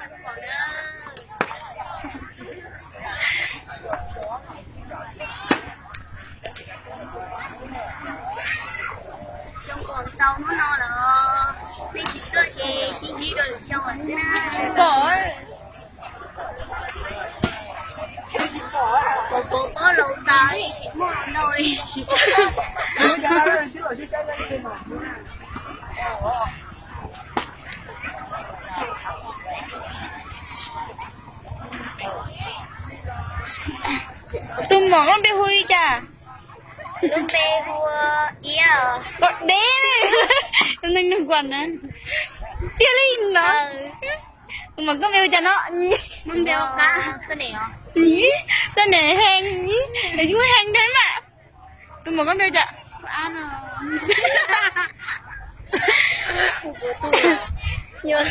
Xyoo kom tau hnub no los nej tsis tuaj ces sib ntsib dua lwm xyoo xwb na. Pom pom pob laus tas tsis muaj ntau li. Tus muam koj npe hu li cas? Lub npe hu Iab. Koj deb li, neeg nug kuv na. Tiag li no. Tus muam koj npe hu cas no? Nyib. Xab nem heev, nyib, yus heev thiab mas. Tus muam koj npe hu cas? Yuav